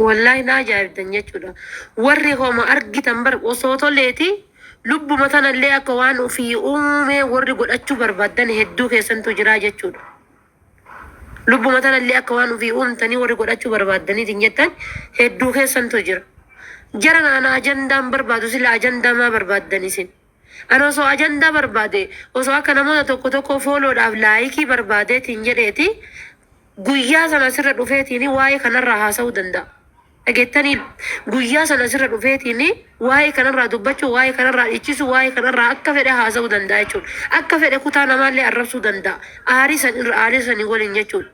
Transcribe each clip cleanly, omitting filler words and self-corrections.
Wallaahi na ajaa'ibdan jechuudha. Warri homa argitan bar osoo toleeti lubbuma tanallee akka waan ofii uumee warri godhachuu barbaaddan hedduu keessantu jiraa jechuudha. Lubbuma tanallee akka waan ofii uumtanii warri godhachuu barbaaddaniitiin jettan hedduu keessantu jira. Jara naana ajandaan barbaadu sila ajandaa maa barbaaddan isin? Ani osoo ajandaa barbaade osoo akka namoota tokko tokko fooloodhaaf laayikii barbaadeetiin jedheeti guyyaa sana asirra dhufeetiin waa'ee kanarraa haasa'uu danda'a. Dhageettanii guyyaa sana asirra dhufeetiin waa'ee kanarraa dubbachuu, waa'ee kanarraa dhichisuu, waa'ee kanarraa akka fedhe haasa'uu danda'a jechuudha. Akka fedhe kutaa namaallee arrabsuu danda'a. Aarii san irra aarii sanii waliin jechuudha.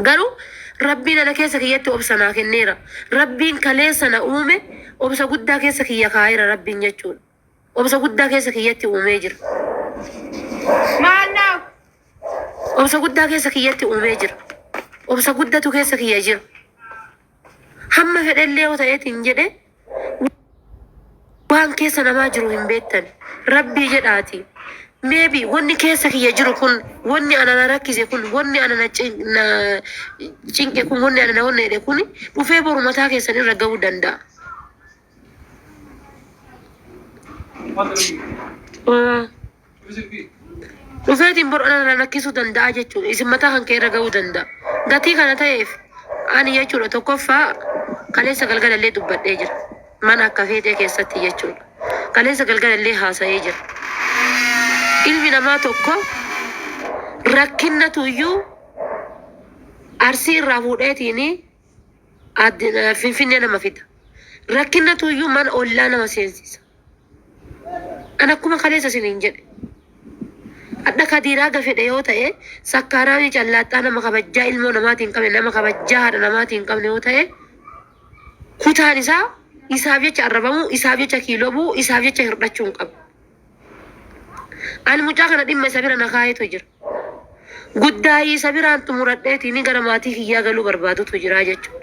Garuu Rabbiin ana keessa kiyyatti obsa naa kenneera. Rabbiin kaleessa na uume obsa guddaa keessa kiyya kaa'eera Rabbiin jechuudha. Obsa guddaa keessa kiyyatti uumee jira. Maannaa Obsa guddaa keessa kiyyatti uumee jira. Obsa guddatu keessa kiyya jira. Hamma fedhellee yoo ta'eetiin jedhe waan keessa namaa jiru hin beektan. Rabbii jedhaati. Maybe wanni keessa kiyya jiru kun, wanni ana na rakkise kun, wanni ana na cin- na cinqe kun, wanni ana na wanna jedhe kun dhufee boru mataa keessan irra ga'uu danda'a. Dhufeetiin bor ana na rakkisuu danda'a jechuudha. Isin mataa kan kee irra ga'uu danda'a. Gatii kana ta'eef ani jechuudha tokkoffaa kaleessa galgala illee dubbadhee jira. Mana akka feetee keessatti jechuudha. Kaleessa galgala illee haasa'ee jira. Ilmi namaa tokko rakkinnatu iyyuu Arsii irraa fuudheetiin Aadde Finfinnee nama fida. Rakkinnatu iyyuu mana ollaa nama seensisa. An akkuma kaleessa isiniin jedhe. Hadha kadiiraa gafedhe yoo ta'e sakkaaraamii callaaxxaa nama kabajjaa ilmoo namaatiin hin qabne nama kabajjaa haadha namaatiin hin qabne yoo ta'e kutaan isaa isaaf jecha arrabamuu isaaf jecha kiiloo bu'uu isaaf jecha hirdhachuu hin qabu. Ani mucaa kana dhimma isa bira na kaayetu jira. Guddaayii isa biraan xumuradheetiin gara maatii kiyyaa galuu barbaadutu jira jechuudha.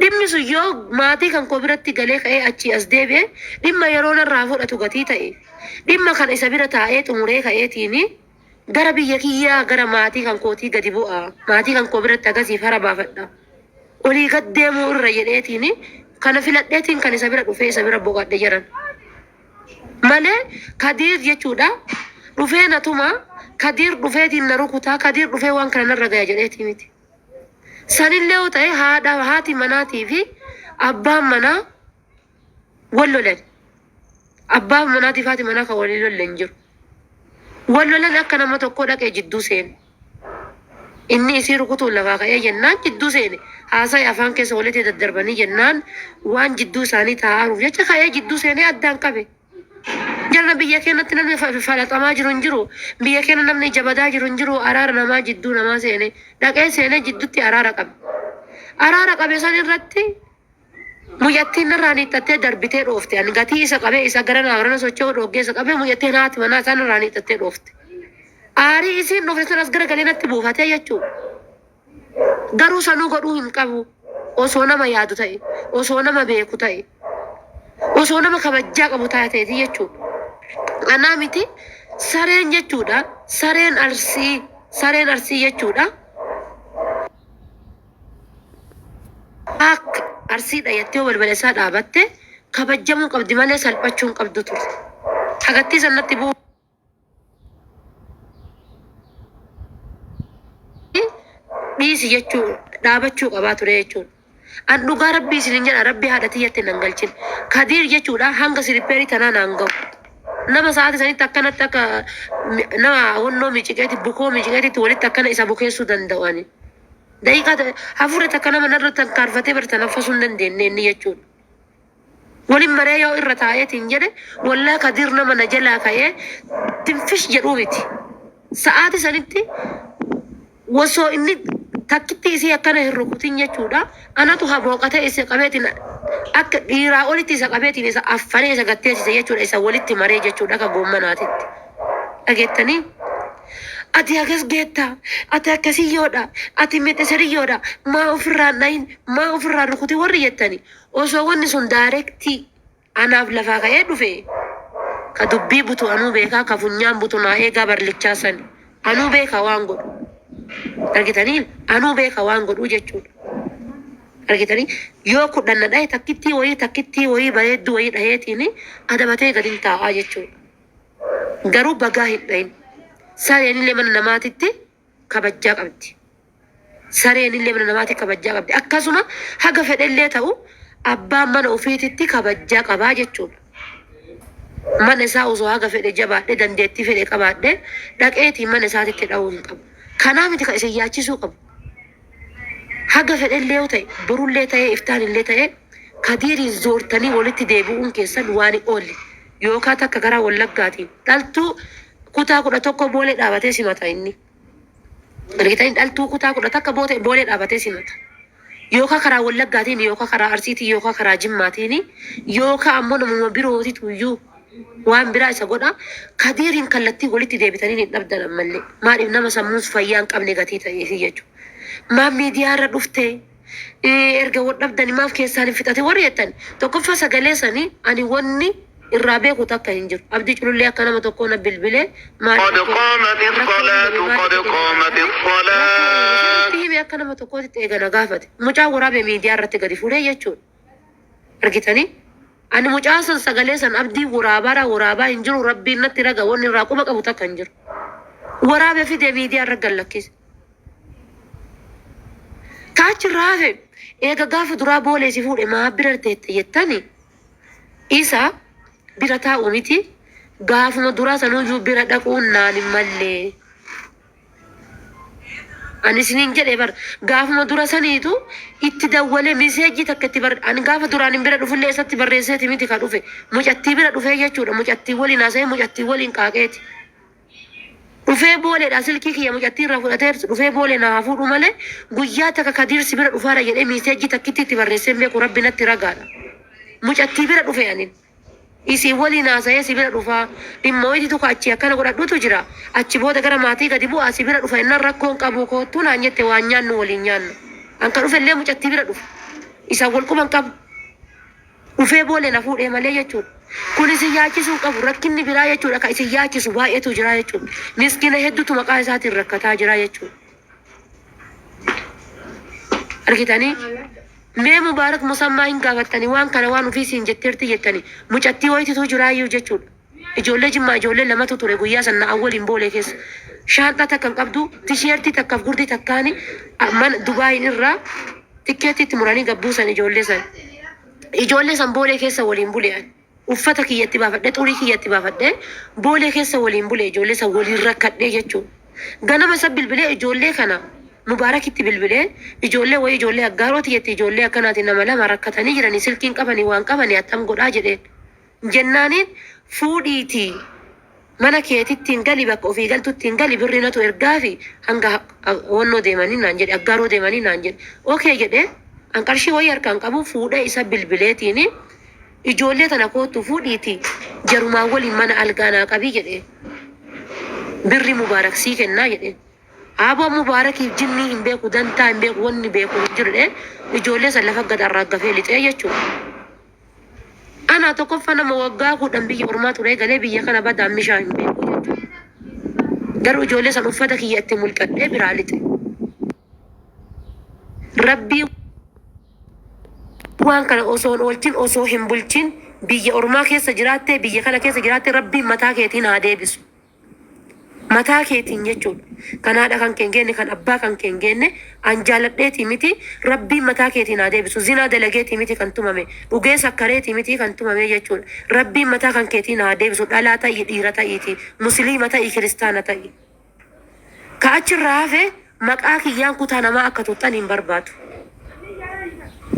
Dhimmi sun yoo maatii kan koo biratti galee ka'ee achii as deebi'e dhimma yeroo narraa fudhatu gatii ta'e dhimma kana isa bira taa'ee xumuree ka'eetiin gara biyya kiyyaa gara maatii kan kootii gadi bu'a. Maatii kan koo biratti agasiif hara baafadha. Olii gad deemuu irra jedheetiin kana filadheetiin kan isa bira dhufee isa bira boqadhe jedhan. Malee Kadiir jechuudha dhufee na tumaa, Kadiir dhufeetiin na rukutaa, Kadiir dhufee waan kana narra gaya jedheetii miti. Sanillee yoo ta'e haadha haati manaatii fi abbaan manaa wal lolan. Abbaan manaatii fi haati manaa kan waliin lolle hin jiru. Wal lolan akka nama tokkoo dhaqee jidduu seene. Inni isii rukutuun lafaa ka'ee jennaan jidduu seene. Haasa'e afaan keessa walitti daddarbanii jennaan waan jidduu isaanii taa'aaruuf jecha ka'ee jidduu seenee addaan qabe. Jarana biyya keenyatti namni falaxamaa jiru hin jiru. Biyya keenya namni jabadaa jiru hin jiru. Araara namaa jidduu namaa seene. Dhaqee seenee jidduutti araara qabe. Araara qabe san irratti Mucattiin narraa niixxattee darbitee dhoofte. Ani gatii isa qabee isa gara naa garana socho'uu dhooggee isa qabee mucattiin haati manaa isaa narraa niixxattee dhoofte. Aarii isiin dhoofte sun as garagalee natti buufatee jechuudha. Garuu sanuu godhuu hin qabu. Osoo nama yaadu ta'e, osoo nama beeku ta'e, osoo nama kabajjaa qabu taateeti jechuudha. Anaa miti sareen jechuudha. Sareen arsii, sareen arsii jechuudha. Akka Arsii dhayattee yoo balbala isaa dhaabatte kabajjamuu qabdi malee salphachuu hin qabdu turte. Hagattii san natti bu'u dhiisi jechuu dhaabachuu qabaa ture jechuudha. An dhugaa rabbii isinin jedha rabbii haadha tiyyatti nan galchin. Kadiir jechuudha hanga sirippeerii tanaa naan gahu. Nama sa'aati sanitti akkanatti akka nama honnoo miciqeeti bukoo miciqeetitti walitti akkana isa bukeessuu danda'u ani. Daqiiqaa ta- hafuura takka nama narra tankaarfatee bar tanaffasuu hin dandeenye inni jechuudha. Walin maree yoo irra taa'eetiin jedhe wallaa Kadiir nama na jalaa ka'ee tinfish jedhuu miti. Sa'aati sanitti osoo inni takkitti isii akkana hin rukutin jechuudha. Anatu habooqatee isa qabeetiin akka dhiiraa olitti isa qabeetiin isa affanee isa gatteessise jechuudha. Isa walitti maree jechuudha akka goommanaatitti. Dhageettanii? Ati hagas geetta, ati akkasiyyoodha, ati mexeseriyyoodha, maa ofirraa hin dhahin, maa ofirraa hin rukutin warri jettani osoo wanni sun daarektii anaaf lafaa ka'ee dhufe ka dubbii butu anuu beekaa ka funyaan butu naa eegaa barlichaa sani anuu beeka waan godhu argitanii anuu beeka waan godhuu jechuudha. Argitanii yoo 10 na dhahe takkittii wayii takkittii wayii bareedduu wayii dhaheetiin adabatee gadin taa'aa jechuudha. Garuu bagaa hin dhahin. Sareenillee mana namaatitti kabajjaa qabdi. Sareenillee mana namaatti kabajjaa qabdi. Akkasuma haga fedhellee ta'u abbaan mana ofiititti kabajjaa qabaa jechuudha. Mana isaa osoo haga fedhe jabaadhe dandeettii fedhe qabaadhe dhaqeetiin mana isaatitti dha'uu hin qabu. Kanaa miti kan isin yaachisuu qabu. Haga fedhellee yoo ta'e borullee ta'ee iftaanillee ta'ee Kadiiriin zoortanii walitti deebi'uun keessan waan hin oolle. Yookaa takka karaa Wallaggaatiin dhaltuu kutaa 11 boolee dhaabatee simata inni. Argitanii dhaltuu kutaa kudha takka boote boolee dhaabatee simata. Yookaa karaa Wallaggaatiin yookaa karaa Arsiitiin yookaa karaa Jimmaatiin yookaa ammoo namuma birootitu iyyuu waan biraa isa godha. Kadiiriin kallattii walitti deebitanii hin dhabdan ammallee. Maaliif nama sammuun fayyaa hin qabne gatii ta'eefi jechuudha. Maaf miidiyaa irra dhuftee? Erga wal dhabdani maaf keessaan hin fixate warri jettan tokkoffaa sagalee sani ani wanni irraa beeku takka hin jiru. Abdii Culullee akka nama tokkoo na bilbilee maali قد rakkoo قامت rakkoo الصلاة uumame maali قد jedhee na قامت gaafate rakkoo uumame الصلاة sirriitti hime akka nama tokkootitti eega na gaafate mucaan waraabee miidiyaa irratti gadi fuudhee jechuudha. Argitanii? Ani mucaan san sagalee san abdii waraabaadha waraabaa hin jiru rabbiin natti raga wanni irraa quba qabu takka hin jiru. Waraabee fidee miidiyaa irra gad lakkise. Ka achirraa hafe eega gaafa duraa boolee si fuudhe maa bira teette jettani isa bira taa'u miti gaafuma duraa sanuyyuu bira dhaquun naan hin mallee. Ani isiniin jedhe bar gaafuma dura saniitu itti dawwalee miseejii takka itti bar ani gaafa duraan hin bira dhufullee isatti barreesseeti miti ka dhufe mucattii bira dhufee jechuudha mucattii waliin haasa'ee mucattii waliin qaaqeeti. Dhufee booleedha silkii kiyya mucattii irraa fudhatee dhufee boolee na haa fuudhu malee guyyaa takka Kadiir si bira dhufaara jedhee miiseejii takkitti itti barreessee hin beeku rabbi natti ragaadha. Mucattii bira dhufe anin. Isin waliin haasa'ee si bira dhufaa dhimma wayiititu ka achii akkana godhadhutu jira achi booda gara maatii gadi bu'aa si bira dhufa jennaan rakkoon qabuu koottuu naan jette waan nyaannu waliin nyaanna. An ka dhufellee mucattii bira dhufe. Isaan wal quban qabu. Dhufee boolee na fuudhee malee jechuudha. Kun isin yaachisuu hin qabu. Rakkinni biraa jechuudha ka isin yaachisu baay'eetu jira jechuudha. Miskiina hedduutu maqaa isaatiin rakkataa jira jechuudha. Argitanii? Mee Mubaarak Musammaa hin gaafattanii waan kana waan ofii siin jetteerti jettanii mucattii wayititu jiraayyuu jechuudha. Ijoollee Jimmaa ijoollee lamatu ture guyyaa san na awwaliin boolee keessa. Shaanxaa takka hin qabdu tisheertii takkaaf gurdii takkaani mana Dubaayin irraa tikkeettii itti muranii gabbuusan ijoollee san. Ijoollee san boolee keessa waliin bule ani. Uffata kiyya itti baafadhee xurii kiyya itti baafadhee boolee keessa waliin bule ijoollee san waliin rakkadhee jechuudha. Ganama isa bilbilee ijoollee kana Mubaarakitti bilbilee ijoollee wayii ijoollee Aggaaroo tiyyetti ijoollee akkanaati nama lama rakkatanii jiranii silkiin qabanii waan qabanii attam godhaa jedheen. Jennaaniin fuudhiitii mana keetittiin gali bakka ofii galtuttiin gali birrii natu ergaafi hanga wannoo deemanii naan jedhe Aggaaroo deemanii naan jedhe. Okay jedhee an qarshii wayii harkaan qabu fuudhee isa bilbileetiini Ijoollee tana koottu fuudhiitii jarumaan waliin mana algaa naa qabi jedheen. Birri Mubaarak sii kennaa jedheen. Aaboo Mubaarakiif jinnii hin beeku dantaa hin beeku wanni beeku hin jiru jedhee ijoollee san lafa gad arraaggafee lixee jechuudha. Anaa tokkoffaa nama waggaa 10 biyya ormaa turee galee biyya kana badaan mishaa hin beeku jechuudha. Garuu ijoollee san uffata kiyya itti mulqadhee biraa lixe. Rabbii Waan kana osoo hin oolchin osoo hin bulchin biyya ormaa keessa jiraattee biyya kana keessa jiraattee rabbiin mataa keetiin haa deebisu. Mataa keetiin jechuudha. Kan haadha kan kee hin geenne kan abbaa kan kee hin geenne an jaaladheetii miti rabbiin mataa keetiin haa deebisu. Zinaa dalageetii miti kan tumame dhugee sakkareetii miti kan tumame jechuudha. Rabbiin mataa kan keetiin haa deebisu dhalaa ta'i dhiira ta'iiti musliima ta'i kiristaana ta'i. Ka achirraa hafe maqaa kiyyaan kutaa namaa akka tuqxan hin barbaadu.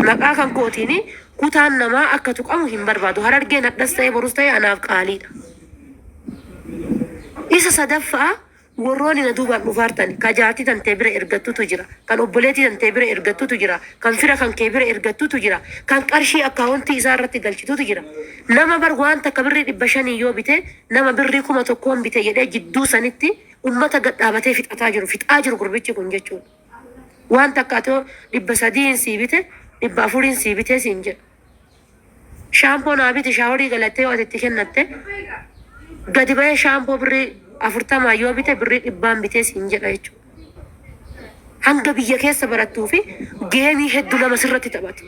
Maqaa kan kootiin kutaan namaa akka tuqamu hin barbaadu. Harargeen hadhas ta'e borus ta'e anaaf qaaliidha. Isa sadaffaa warroonni na duubaan dhufaartan ka jaartii tantee bira ergattutu jira. Kan obboleettii tantee bira ergattutu jira. Kan fira kan kee bira ergattutu jira. Kan qarshii akkaawontii isaa irratti galchitutu jira. Nama bar waan takka birrii 500 yoo bite Nama birrii 1000n bite jedhee jidduu sanitti ummata gad dhaabatee fixataa jiru, fixaa jiru gurbichi kun jechuudha. Waan takka atoo 300n sii bite, 400n sii bitee siin jedha. Shaampoo naa biti shaaworii galattee yoo ati itti kennatte gadi bahee shaampoo birrii 40 yoo bite birrii 100n bitee siin jedha jechuudha. Hanga biyya keessa barattuu fi geemii hedduu nama sirratti taphatu.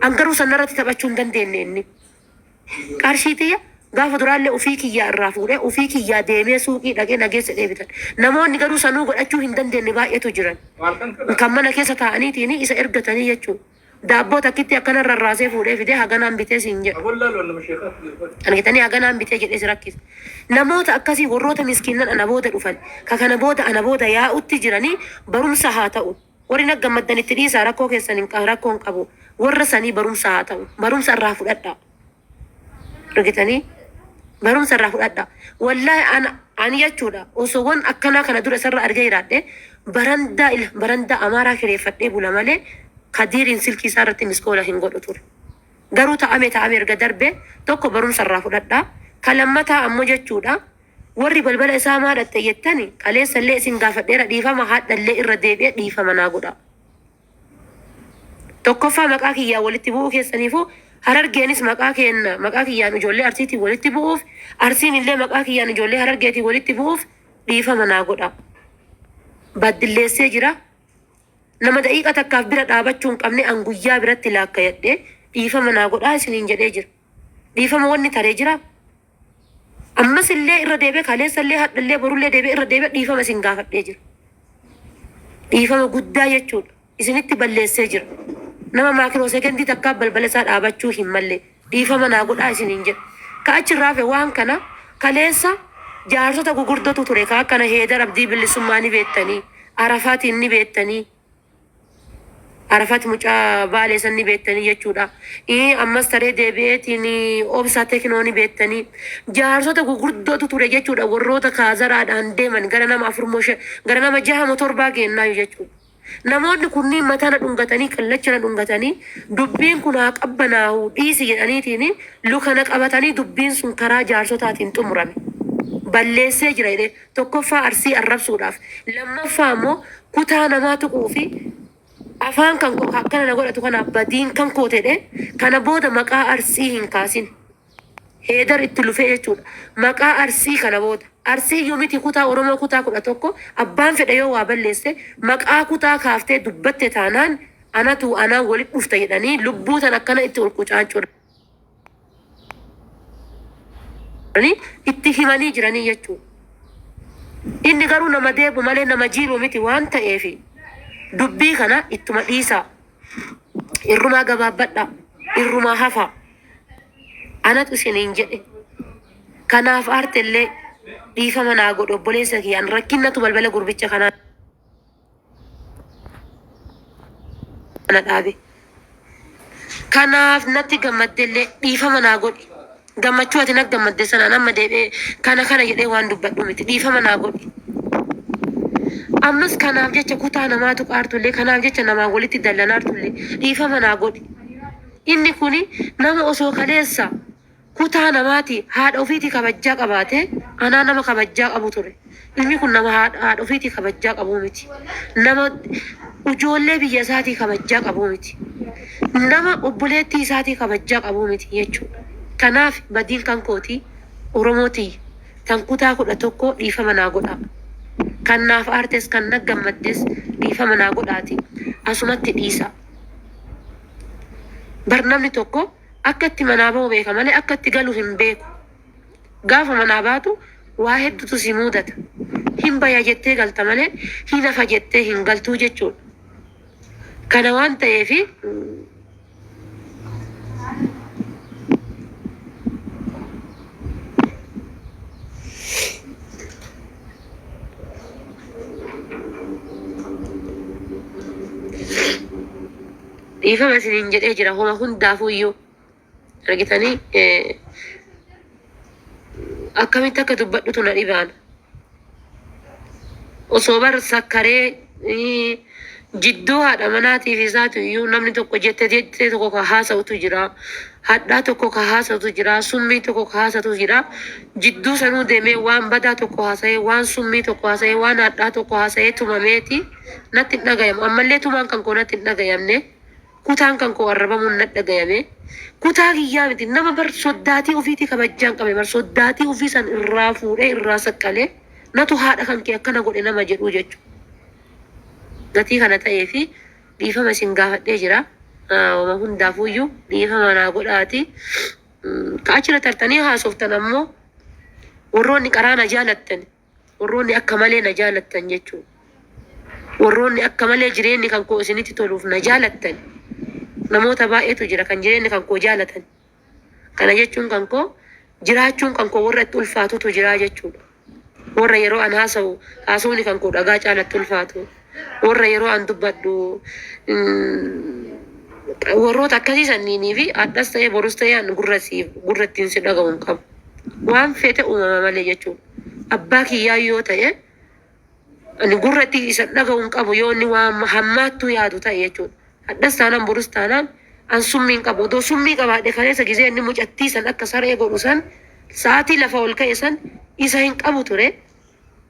An garuu san narratti taphachuu hin dandeenye inni. Qarshii tiyya gaafa duraallee ofii kiyyaa irraa fuudhee ofii kiyyaa deemee suuqii dhaqee na geesse deebitan. Namoonni garuu sanuu godhachuu hin dandeenye baay'eetu jiran. Kan mana keessa taa'aniitiin isa ergatanii jechuudha. Daabboo takkitti akkana rarraasee fuudhee fidee haganaan bitee siin jedha. Argitanii haganaan bitee jedhee si rakkisa. Namoota akkasii warroota miskiinnan ana booda dhufan ka kana booda ana booda yaa'utti jiranii barumsa haa ta'u. Warri na gammaddan itti dhiisaa rakkoo keessan hin rakkoo hin qabu. Warra sanii barumsa haa ta'u. Barumsa irraa fudhadhaa. Argitanii barumsa irraa fudhadhaa. Wallaahi ana ani jechuudha osoo wan akkanaa kana dura isarra argee jiraadhe barandaa ila barandaa amaaraa kireeffadhee bula malee kadiiriin silkii isaa irratti miskoola hin godhu ture. Garuu ta'ame ta'ame erga darbe tokko barumsa irraa fudhadhaa. Ka lammataa ammoo jechuudha warri balbala isaa maa dhaqxe jettani kaleessa illee isin gaafadheera dhiifama hadha illee irra deebi'ee dhiifama naa godhaa. Tokkoffaa maqaa kiyyaan walitti bu'uu keessaniifuu Harargeenis maqaa keenna maqaa kiyyaan ijoollee Arsiitiin walitti bu'uuf Arsiin illee maqaa kiyyaan ijoollee Harargeetiin walitti bu'uuf dhiifama naa godhaa. Baddilleessee jira. Nama daqiiqa takkaaf bira dhaabachuu hin qabne an guyyaa biratti laakkayadhee dhiifama naa godhaa isiniin jedhee jira. Dhiifama wanni taree jiraa? Ammas illee irra deebi'ee kaleessa illee hadha illee borullee deebi'ee irra deebi'ee dhiifama isin gaafadhee jira. Dhiifama guddaa jechuudha. Isinitti balleessee jira. Nama maakiroo sekendii takkaa balbala isaa dhaabachuu hin malle dhiifama naa godhaa isiniin jedha. Ka achirraa hafe waan kana kaleessa jaarsota gugurdotu ture ka akkana Heedar Abdii Bilisummaa ni beektanii Arafaatiin ni beektanii Arafat mucaa Baalee san ni beektanii jechuudha. Ii ammas taree deebi'eetiin Obsaa Teknoo ni beektanii. Jaarsota gugurdootu ture jechuudha warroota kaazaraadhaan deeman gara nama afur moo shan gara nama jaha moo torbaa geennaayu jechuudha. Namoonni kunniin mataa na dhungatanii kallacha na dhungatanii dubbiin kun haa qabbanaa'u dhiisi jedhaniitiin luka na qabatanii dubbiin sun karaa jaarsotaatiin xumurame. Balleessee jira jedhee tokkoffaa Arsii arrabsuudhaaf lammaffaa immoo kutaa namaa tuquu fi afaan kan koo akkana na godhatu kanaaf badiin kan koo ta'e kana booda maqaa Arsii hin kaasin. Heedar itti lufee jechuudha. Maqaa Arsii kana booda. Arsii iyyuu miti kutaa Oromoo kutaa 11 abbaan fedhe yoo waa balleesse maqaa kutaa kaaftee dubbatte taanaan anatu anaan walitti dhufta jedhanii lubbuu tan akkana itti ol qucaancuudhanii itti himanii jiranii jechuudha. Inni garuu nama deebu malee nama jiilu miti waan ta'eef dubbii kana ittuma dhiisaa. Irrumaa gabaabbadhaa. Irrumaa hafaa. Anatu isiniin jedhe. Kanaaf aartellee dhiifama naa godhi obboleessa kiyya. An rakkinnatu balbala gurbicha kanaa na dhaabe. Kanaaf natti gammaddellee dhiifama naa godhi. Gammachuu ati natti gammadde sanaan amma deebi'ee kana kana jedhee waan dubbadhu miti. Dhiifama naa godhi. Ammas kanaaf jecha kutaa namaa tuqaartullee kanaaf jecha namaa walitti dallanaartullee dhiifama naa godhi. Inni kuni nama osoo kaleessa kutaa namaati haadha ofiitii kabajjaa qabaate anaa nama kabajjaa qabu ture. Ilmi kun nama haadha haadha ofiitii kabajjaa qabuu miti. Nama ujoollee biyya isaatii kabajjaa qabuu miti. Nama obboleettii isaatii kabajjaa qabuu miti jechuudha. Kanaaf badiin kan kootii Oromoo tiyya tan kutaa 11 dhiifama naa godhaa. Kan naaf aartes kan na gammaddes dhiifama naa godhaati asumatti dhiisaa. Bar namni tokko akka itti manaa bahu beeka malee akka itti galu hin beeku. Gaafa manaa baatu waa heddutu si muudata. Hin baya jettee galta malee hin hafa jettee hin galtuu jechuudha. Kana waan ta'eef dhiifama isiniin jedhee jira homa hundaafuu iyyuu argitanii akkamitti akka dubbadhutu na dhibaan. Osoo bar sakkaree jidduu haadha manaatiif isaatu iyyuu namni tokko jette jettee tokko ka haasa'utu jira. Hadhaa tokko ka haasa'utu jira. Summii tokko ka haasa'utu jira. Jidduu sanuu deemee waan badaa tokko haasa'ee, waan summii tokko haasa'ee, waan hadhaa tokko haasa'ee tumameeti natti hin dhagayamu. Ammallee tumaan kan koo natti hin dhagayamne. Kutaan kan koo arrabamuun na dhagayame. Kutaa kiyyaa miti nama bar soddaatii ofiitii kabajjaa hin qabne bar soddaatii ofii san irraa fuudhee irraa saqqalee natu haadha kan kee akkana godhe nama jedhuu jechuudha. Gatii kana ta'ee fi dhiifama isin gaafadhee jira. Wama hundaafuyyuu dhiifama naa godhaati. Ka achirra tartanii haasoftan ammoo warroonni qaraa na jaalattan, warroonni akka malee na jaalattan jechuudha. Warroonni akka malee jireenyi kan koo isinitti toluuf na jaalattan namoota baay'eetu jira kan jireenyi kan koo jaalatan. Kana jechuun kan koo jiraachuun kan koo warra itti ulfaatutu jira jechuudha. Warra yeroo an haasa'u haasawni kan koo dhagaa caalatti ulfaatu. Warra yeroo an dubbadhu warroota akkasii sanniinii fi hadhas ta'ee borus ta'ee an gurra siif gurra ittiin si dhaga'u hin qabu. Waan feete uumama malee jechuudha. Abbaa kiyyaa yoo ta'e ani gurra itti isa dhaga'u hin qabu yoo inni waan hammaattuu yaadu ta'e jechuudha. Hadhas taanaan borus taanaan an summii hin qabu. Odoo summii qabaadhe kaleessa gizee inni mucattii san akka saree godhu san sa'aatii lafa ol ka'e san isa hin qabu ture.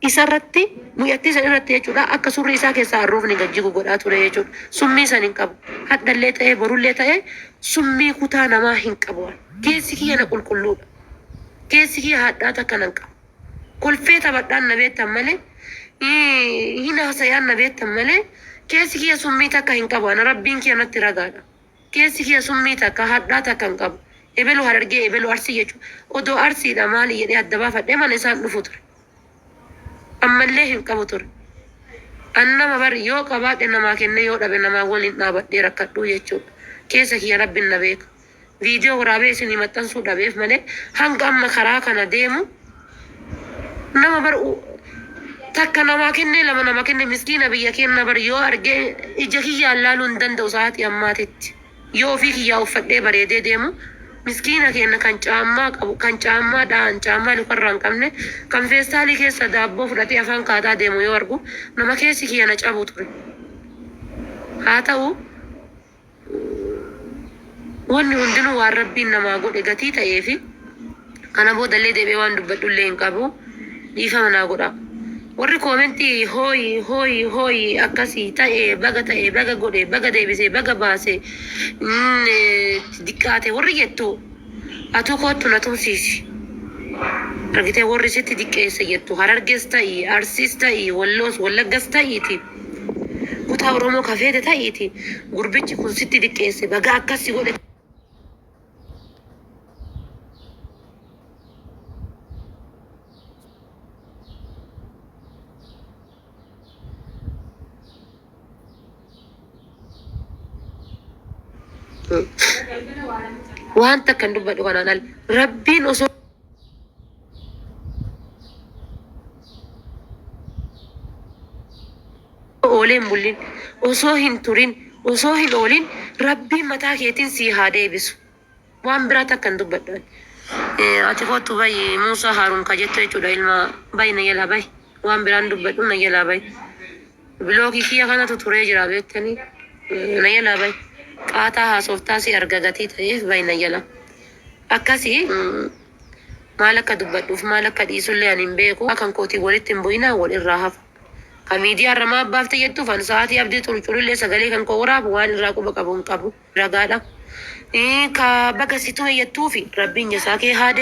Isa irratti mucattii san irratti jechuudha akka surrii isaa keessaa arroofni gad jigu godhaa ture jechuudha. Summii san hin qabu. Hadhallee ta'ee borullee ta'ee summii kutaa namaa hin qabu. Keessi kiyya na qulqulluudha. Keessi kiyya hadhaa takka nan qabu. Kolfee taphadhaan na beektan malee, hin haasayaan na beektan malee, keessi kiyya summii takka hin qabu. Ana Rabbiin kiyya natti ragaadha. Keessi kiyya summii takka, hadhaa takka hin qabu. Ebelu Harargee, ebelu Arsii jechuudha. Odoo Arsiidha maali jedhee adda baafadhee mana isaan dhufu ture. Ammallee hin qabu ture. An nama bar yoo qabaadhe namaa kennee yoo dhabe namaa waliin dhaabadhee rakkadhuu jechuudha. Keessa kiyya Rabbiin na beeka. Viidiyoo waraabee isinii maxxansuu dhabeef malee hanga amma karaa kana deemu nama bar takka namaa kennee lama nama kenne miskiina biyya keenna bar yoo argee ija kiyyaan laaluu hin danda'u sa'aatii ammaatitti. Yoo ofii kiyyaa uffadhee bareedee deemu miskiina keenna kan caammaa qabu kan caammaa dha'an caammaa lukarraa hin qabne kan feestaalii keessa daabboo fudhatee afaan kaataa deemu yoo argu nama keessi kiyya na cabu ture. Haa ta'u Wanni hundinuu waan Rabbiin namaa godhe gatii ta'eefi kana boodallee deebi'ee waan dubbadhullee hin qabu. Dhiifama naa godhaa. Warri koomentii hooyi hooyi hooyi akkasii ta'e baga ta'e baga godhe baga deebise baga baase diqqaate warri jettu atuu koottu na tumsiisi. Argitee warri sitti diqqeesse jettu Hararges ta'i Arsis ta'i Walloos Wallaggas ta'iiti. Kutaa Oromoo ka feete ta'iiti gurbichi kun sitti diqqeesse baga akkas si godhe. Waan takka hin dubbadhu kanaan al rabbiin osoo oolee hin bullin, osoo hin turin, osoo hin oolin Rabbiin mataa keetiin sii haa deebisu. Waan biraa takka hin dubbadhu ani. Ati koottu bayi Muusaa Haaruun ka jettu jechuudha ilma bayi na jalaa bayi. Waan biraan dubbadhu na jalaa bayi. Bilookii kiyya kanatu turee jira beektanii na jalaa bayi. Qaataa haasoftaa si arga gatii ta'eef bayi na jalaa. Akkasi maal akka dubbadhuuf maal akka dhiisullee ani hin beeku. Kan kootiin walitti hin bu'inaa wal irraa hafa. Ka miidiyaa irra maaf baafte jettuuf an sa'aatii abdii culculillee sagalee kan koo waraabu waan irraa quba qabu hin qabu. Ragaadha. Ka baga si tume jettuufi rabbiin jasaa kee haa.